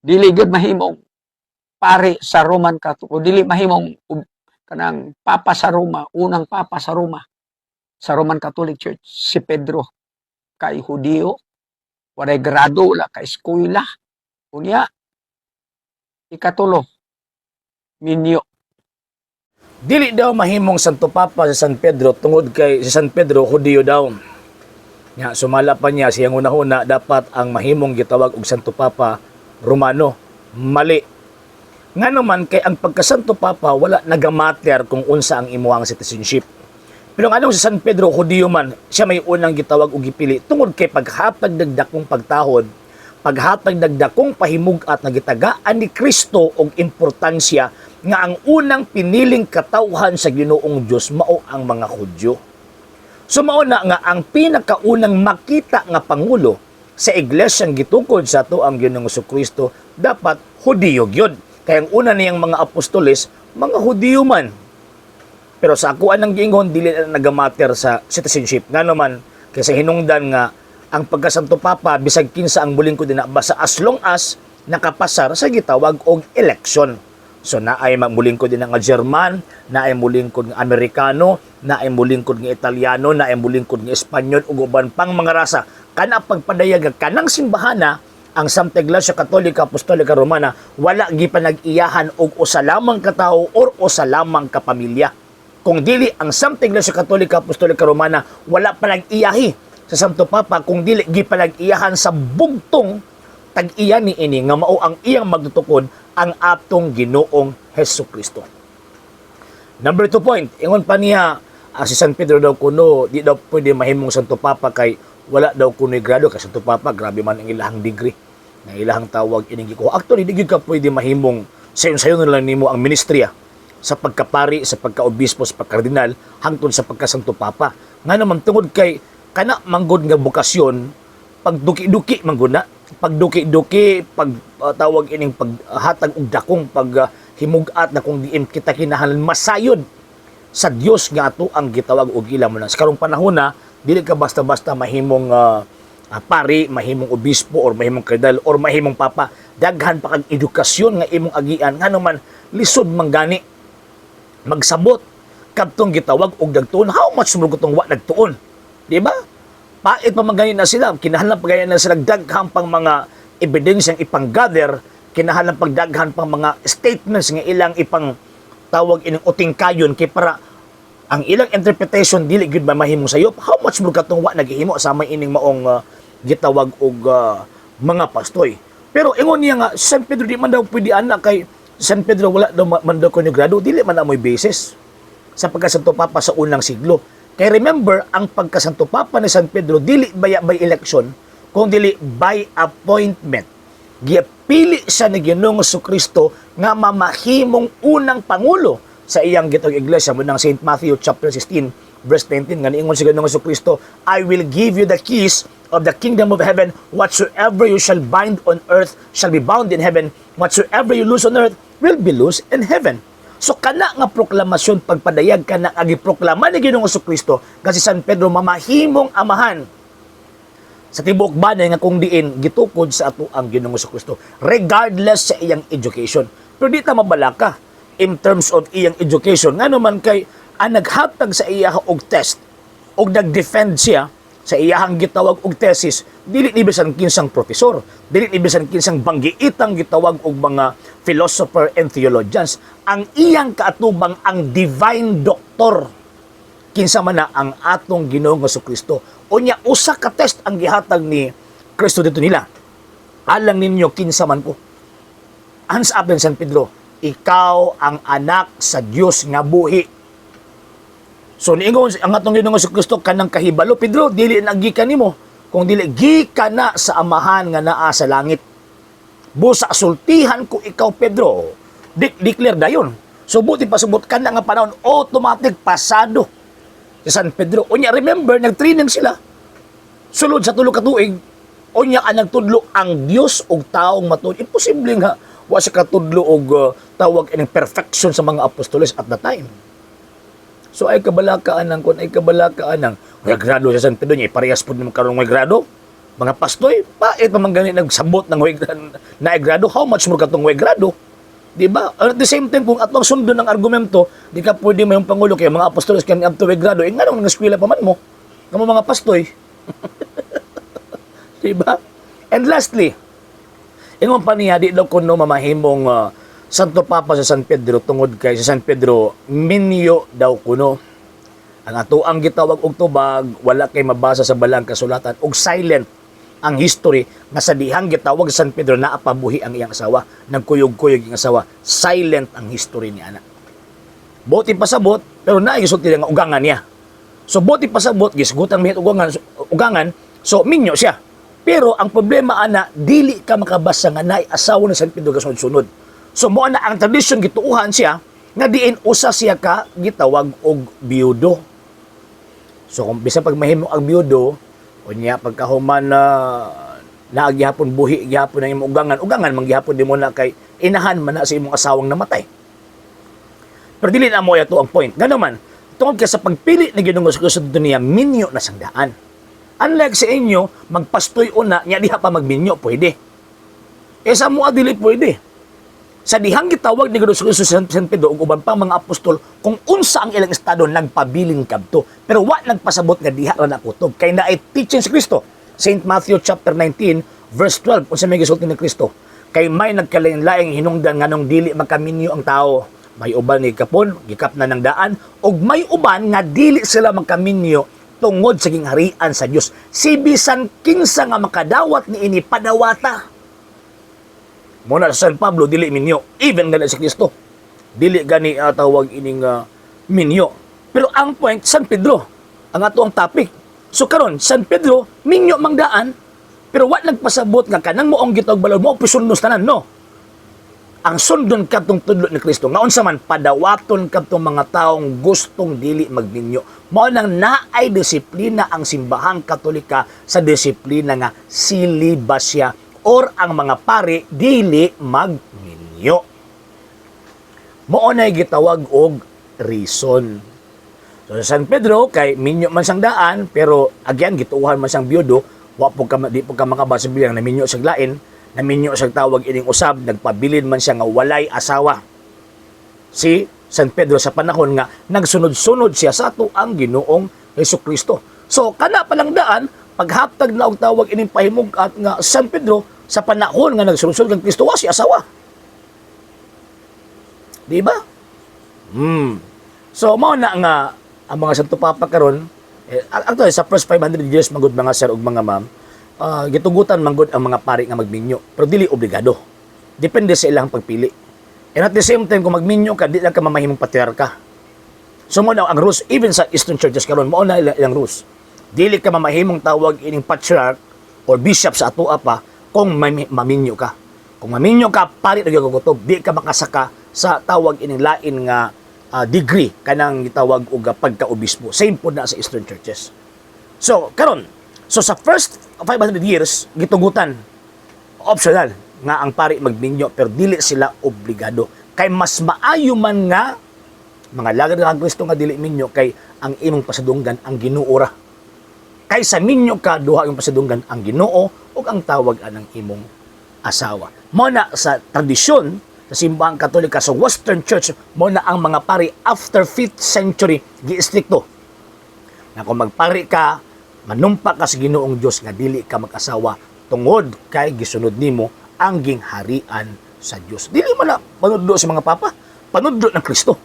Dili gyud mahimong pari sa Roman Catholic o dili mahimong kanang papa sa Roma, unang papa sa Roma sa Roman Catholic Church si Pedro kay Hudiyo, walay grado, wala ka eskwela. Unya ikatulo, minyo. Dili daw mahimong Santo Papa sa San Pedro tungod kay si San Pedro Hudiyo daw. Nya sumala pa niya siyang una-una, dapat ang mahimong gitawag og Santo Papa Romano. Mali. Nga naman kay ang pagka-Santo Papa wala nagamatter kung unsa ang imuhang citizenship. Pero ang anong si San Pedro Hudiyo man, siya may unang gitawag og gipili tungod kay paghatag dagdakong pagtahod, paghatag dagdakong pahimug-at nga gitagaan ni Kristo og importansya nga ang unang piniling katawhan sa Ginoong Dios mao ang mga Hudyo. So mao na nga ang pinakaunang makita nga pangulo sa iglesyang gitukod sa ato ang Ginoong Kristo dapat Hudiyo gyud. Kay ang una niyang mga apostoles mga Hudiyo man. Pero sa ako anang giingon, dili na nagamatter sa citizenship. Nga naman kay sa hinungdan nga ang pagkasanto papa bisag kinsa ang mulingkod dinha basta as long as nakapasar sa gitawag og election. So naay mulingkod din nga German, naay mulingkod nga Amerikano, naay mulingkod nga Italiano, naay mulingkod nga Espanyol ug uban pang mga rasa. Kana pagpadayag nga kanang simbahana ang Santa Iglesia Katolika Apostolika Romana wala gipanag-iyahan og usa lamang ka tawo or usa lamang ka pamilya. Kung dili ang Santa Iglesia Katolika Apostolika Romana wala panag-iyahi sa Santo Papa kung dili gipanag-iyahan sa bugtong tag-iya ni ini nga mao ang iyang magtutukod, ang atong Ginoong Hesus Kristo. Number 2 point, ingon pa niya si San Pedro daw kuno di daw pwede mahimong Santo Papa kay wala daw kuno grado, kay Santo Papa grabe man ang ilahang degree na ilahang tawag ining gikuha. Actually, di gyud ka pwede mahimong sayon-sayon na lang nimo ang ministriya sa pagkapari, sa pagkaobispo, sa pagkardinal, hangtod sa pagkasanto papa. Nga naman tungod kay kana manggod nga bokasyon, pagduki-duki manggod na, pagduki-duki, pag tawag ining paghatag og dakong pag himug-at na kung diin kita kinahanglan masayod sa Dios nga ato ang gitawag og ila mo na. Sa karong panahon na, dili ka basta-basta mahimong pari, mahimong obispo or mahimong kardinal or mahimong papa. Daghan pa kag edukasyon nga imong agian, ngano man lisod man gani magsabot kadtong gitawag og nagtuon. How much mo gutong wa nagtuon, di ba? Pait pa man gani na sila, kinahanglan pa gani na sila daghan pang mga ebidensyang ipang-gather, kinahanglan pagdaghan pang mga statements nga ilang ipang tawag ining utingkayon kay para ang ilang interpretation dili gyud mamahimo sayo. How much mo katong wa naghihimo sa may ining maong gitawag og mga pastoy. Pero ingon niya nga San Pedro di man daw pwede ana kay San Pedro wala daw man daw kuno grado. Dili man amoy basis sa pagkasanto papa sa unang siglo. Kay remember, ang pagkasanto papa ni San Pedro dili baya by election, kung dili by appointment. Gipili siya ni Ginoong Kristo nga mamahimong unang pangulo sa iyang gitawag iglesia mo ng St. Matthew chapter 16 verse 19 nga niingon si Ginoong Kristo, "I will give you the keys of the kingdom of heaven. Whatsoever you shall bind on earth shall be bound in heaven. Whatsoever you loose on earth will be loose in heaven." So kana nga proklamasyon, pagpadayag kana nga giproklama ni Ginoong Kristo kasi San Pedro mamahimong amahan sa tibuok banay nga kung diin gitukod sa ato ang Ginoong Kristo regardless sa iyang education. Pero di ta mabalaka in terms of iyang education, ngano man kay ang naghatag sa iya og test og nag-defend siya sa iyahang gitawag og thesis dili ni bisan kinsang profesor, dili ni bisan kinsang banggiitang gitawag og mga philosopher and theologians. Ang iyang kaatubang ang divine doctor, kinsa man na ang atong Ginoong Kristo. Unya usa ka test ang gihatag ni Kristo dito nila: "Alang ninyo, kinsa man ko?" Hands up din San Pedro, "Ikaw ang anak sa Dios nga buhi." So niingon ang atong Ginoong Kristo, "Kanang kahibalo, Pedro, dili na gikan nimo kung dili gikan na sa Amahan nga naa sa langit. Busa sultihan ko ikaw, Pedro." Declare dayon. So buti pasubot kana nga panahon, automatic pasado si San Pedro. Unya remember, nag-training sila. Sulod sa 3 ka tuig, unya ang nagtudlo ang Dios ug taong matuod. Imposible nga wa siya katudlo og tawag ining perfection sa mga apostoles at the time. So ay kabalakaan ng kun ay kabalakaan ng may grado sa San Pedro niya, parehas pud naman karon may grado. Mga pastoy, pait pa man gani nagsabot ng naay grado, how much more katong way grado? Di ba? At the same time, kung atong sundon ng argumento, di ka pwede mahimong pangulo kay mga apostoles kan up to way grado, eh nganong nang pa man mo? Kamo mga pastoy. Di ba? And lastly, ingon pa niya, di daw kuno mamahimong Santo Papa sa San Pedro tungod kay sa San Pedro minyo daw kuno. Ang ato ang gitawag og tubag, wala kay mabasa sa balang kasulatan og silent ang history nga sa dihang gitawag sa San Pedro naa pa buhi ang iyang asawa, nagkuyog-kuyog ang asawa. Silent ang history ni ana. Buot pasabot, pero naa gisulti nga ugangan niya. So buot pasabot, gisgutan mi ugangan, ugangan, so minyo siya. Pero ang problema ana, dili ka makabasa nga naay asawa ni San Pedro kasunod-sunod. So mo na ang tradisyon, gituuhan siya nga diin usa siya ka gitawag og biyudo. So kung bisan pag mahimo ang biyudo, unya pagkahuman na naa gihapon buhi gihapon ang imong ugangan, ugangan man gihapon di mo na kay inahan man na sa imong asawang namatay. Pero dili na mo ato ang point. Ngano man, tungod kay sa pagpili ni Ginoong Kristo niya, minyo na sang daan. Unlike sa inyo, magpastoy una, nya diha pa magminyo, pwede. Eh sa mua dili pwede. Sa dihang gitawag ni Ginoong Kristo sa San Pedro ug uban pa mga apostol kung unsa ang ilang estado, nagpabilin kadto. Pero wa nagpasabot nga diha ra nakutob kay naay teaching si Kristo. St. Matthew chapter 19 verse 12, unsa may gisulti ni Kristo? Kay may nagkalain-laing hinungdan nganong dili makaminyo ang tao. May uban ni kapon, gikap na ng daan, ug may uban nga dili sila makaminyo tungod sa gingharian sa Dios. Si bisan kinsa nga makadawat niini, padawata. Muna sa San Pablo dili minyo, even gani si Kristo. Dili gani tawag ining minyo. Pero ang point, San Pedro ang ato ang topic. So karon San Pedro minyo mangdaan, pero wa nagpasabot nga kanang moong gitawag balod mo pisundos tanan, no. Ang sundon kadtong tudlo ni Kristo nga unsa man, padawaton kadtong mga taong gustong dili magminyo. Mao nang naay disiplina ang Simbahang Katolika sa disiplina nga silibasya or ang mga pari dili magminyo. Mao nay gitawag og reason. So sa San Pedro kay minyo man siyang daan, pero again gituohan man siyang biyudo, wa po ka di po ka makabasa bilang naminyo sa lain, naminyo sa tawag ining usab, nagpabilin man siya nga walay asawa. Si San Pedro sa panahon nga nagsunod-sunod siya sa ato ang Ginoong Hesus Kristo. So kana pa lang daan, paghatag na og tawag ining pahimug at nga San Pedro sa panahon nga nagsunod-sunod kang Kristo wa si asawa. Di ba? So mao na nga ang mga Santo Papa karon eh, actually sa first 500 years magud, mga sir ug mga ma'am, gitugutan manggod ang mga pari nga magminyo, pero dili obligado. Depende sa ilang pagpili. And at the same time, kung magminyo ka, di lang ka mamahimong patriarka. So mo na ang rules even sa Eastern Churches karon, mao na ilang rules. Dili ka mamahimong tawag ining patriarch or bishop sa atoa pa kung maminyo ka. Kung maminyo ka, pari na gyud kutob, di ka makasaka sa tawag ining lain nga degree kanang gitawag og pagka-obispo. Same po na sa Eastern Churches. So, karon, so sa first 500 years, gitugutan, optional nga ang pari magminyo, pero dili sila obligado. Kay mas maayo man nga mga lagad nga kang Kristo nga dili minyo kay ang imong pasadunggan ang Ginoo ra. Kay sa minyo ka, duha yung pasadunggan, ang Ginoo ug ang tawag anang imong asawa. Mo na sa tradisyon sa Simbahang Katolika sa Western Church, mo na ang mga pari after 5th century giistrikto na kung magpari ka, manumpa ka sa Ginoong Dios nga dili ka mag-asawa tungod kay gisunod nimo ang gingharian sa Dios. Dili man na panudlo sa mga papa, panudlo ng Kristo.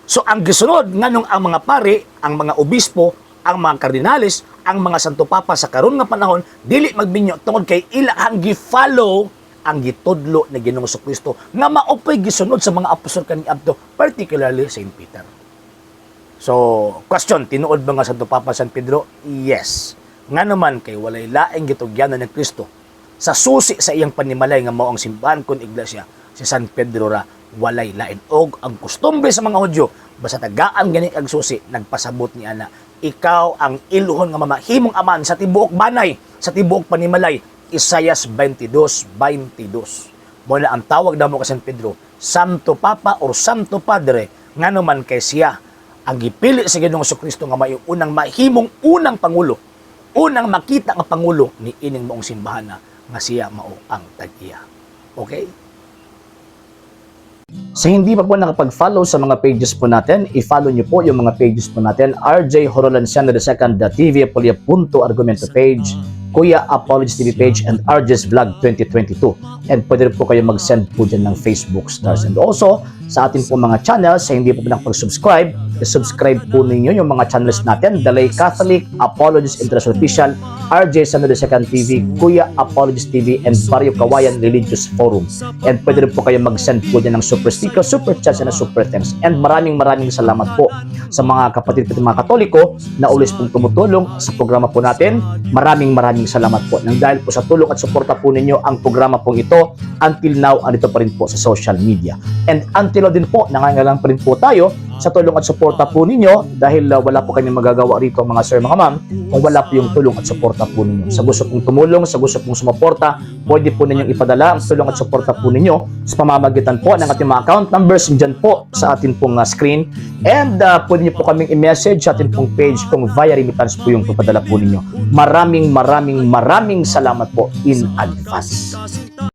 So ang gisunod nganong ang mga pari, ang mga obispo, ang mga kardinales, ang mga santo papa sa karon nga panahon dili magminyo tungod kay ilahang gi-follow ang gitudlo ni Ginoong Kristo nga maupay gisunod sa mga apostol kaniadto, particularly Saint Peter. So, question, tinuod ba nga Santo Papa San Pedro? Yes. Nga naman kay walay laing gitugyanan ng Kristo sa susi sa iyang panimalay nga mao ang simbahan kon iglesia, si San Pedro ra, walay lain. Og ang kustumbre sa mga Hudyo, basta tagaan gani ang susi, nagpasabot ni ana, ikaw ang iluhon nga mamahimong aman sa tibuok banay, sa tibuok panimalay. Isayas 22:22. Mo na ang tawag namo ka San Pedro, Santo Papa or Santo Padre, ngano man kay siya ang gipili sa Ginoong Kristo nga may unang mahimong unang pangulo. Unang makita nga pangulo ni ining maong simbahan na nga siya mao ang tag-iya. Okay? Sa hindi pa po nakapag-follow sa mga pages po natin, i-follow niyo po yung mga pages po natin. RJ Horolanciano II, The TV Apolia Punto Argumento page, Kuya Apologies TV page, and RJ's Vlog 2022. And pwede rin po kayo mag-send po dyan ng Facebook stars. And also, sa atin po mga channels, sa hindi po nakapag-subscribe, i-subscribe po ninyo yung mga channels natin: The Lay Catholic, Apologies International Official, RJ Sano II TV, Kuya Apologies TV, and Barrio Kawayan Religious Forum. And pwede rin po kayo mag-send po dyan ng super sticker, super chats, and super thanks. And maraming maraming salamat po sa mga kapatid po mga Katoliko na always pong tumutulong sa programa po natin. Maraming maraming salamat po. Nang dahil po sa tulong at suporta po ninyo, ang programa pong ito until now andito pa rin po sa social media. And until now din po, nangangailangan pa rin po tayo sa tulong at suporta po ninyo dahil wala po kami magagawa rito, mga sir, mga ma'am, kung wala po yung tulong at suporta po ninyo. Sa gusto pong tumulong, sa gusto pong sumuporta, pwede po ninyong ipadala ang tulong at suporta po ninyo sa pamamagitan po ng ating mga account numbers dyan po sa atin pong screen. And pwede niyo po kaming i-message sa atin pong page kung via remittance po yung papadala po ninyo. Maraming maraming maraming salamat po in advance.